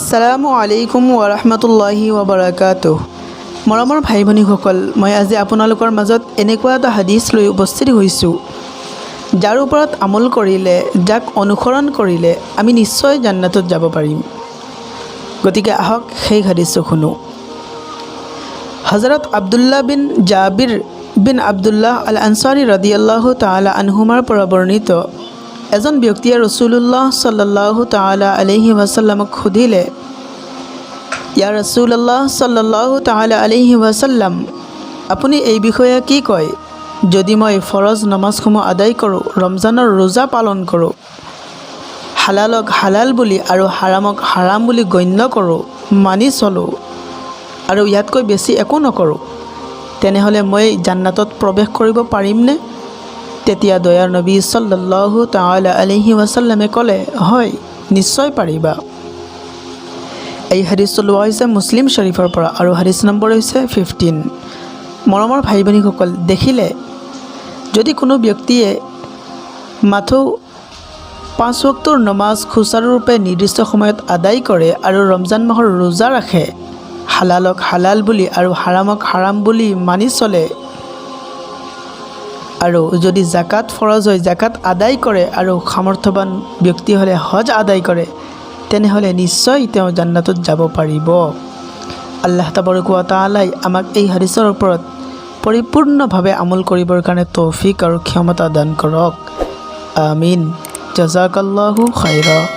আসসালামু আলাইকুম ওৰহমতুল্লাহি ওবৰাকাতুহ। মৰমৰ ভাই ভনীসকল, মই আজি আপোনালোকৰ মাজত এনেকুৱা এটা হাদিছ লৈ উপস্থিত হৈছোঁ, যাৰ ওপৰত আমল কৰিলে, যাক অনুসৰণ কৰিলে আমি নিশ্চয় জান্নাতত যাব পাৰিম। গতিকে আহক, সেই হাদিছটো শুনো। হজৰত আব্দুল্লাহ বিন জাবিৰ বিন আব্দুল্লাহ আল আনচাৰী ৰদিয়াল্লাহু তালা আনহুমাৰ পৰা বৰ্ণিত, এজন ব্যক্তিয়ে ৰচুলুল্লাহ সাল্লাল্লাহু তালা আলহি ৱাসাল্লামক সুধিলে, "ইয়া ৰচুলল্লাহ সাল্লাল্লাহু তালা আলহি ৱাসাল্লাম, আপুনি এই বিষয়ে কি কয়? যদি মই ফৰজ নমাজসমূহ আদায় কৰোঁ, ৰমজানৰ ৰোজা পালন কৰোঁ, হালালক হালাল বুলি আৰু হাৰামক হাৰাম বুলি গণ্য কৰোঁ, মানি চলোঁ আৰু ইয়াতকৈ বেছি একো নকৰোঁ, তেনেহ'লে মই জান্নাতত প্ৰৱেশ কৰিব পাৰিমনে?" তেতিয়া দয়াৰ নবী সাল্লাল্লাহু তালা আলহি ৱাসাল্লামে ক'লে, "হয়, নিশ্চয় পাৰিবা।" এই হাদিছটো লোৱা হৈছে মুছলিম শ্বৰীফৰ পৰা আৰু হাদিছ নম্বৰ হৈছে 15। মৰমৰ ভাই ভনীসকল, দেখিলে, যদি কোনো ব্যক্তিয়ে মাথো পাঁচ ৱক্তৰ নমাজ সুচাৰুৰূপে নিৰ্দিষ্ট সময়ত আদায় কৰে আৰু ৰমজান মাহৰ ৰোজা ৰাখে, হালালক হালাল বুলি আৰু হাৰামক হাৰাম বুলি মানি চলে আৰু যদি জাকাত ফৰজ হয় জাকাত আদায় কৰে আৰু সামৰ্থ্যৱান ব্যক্তি হ'লে হজ আদায় কৰে, তেনেহ'লে নিশ্চয় তেওঁ জান্নাতত যাব পাৰিব। আল্লাহ তাবাৰক ওয়া তাআলাই আমাক এই হাদিছৰ ওপৰত পৰিপূৰ্ণভাৱে আমল কৰিবৰ কাৰণে তৌফিক আৰু ক্ষমতা দান কৰক। আমিন। জাজাকাল্লাহু খাইৰা।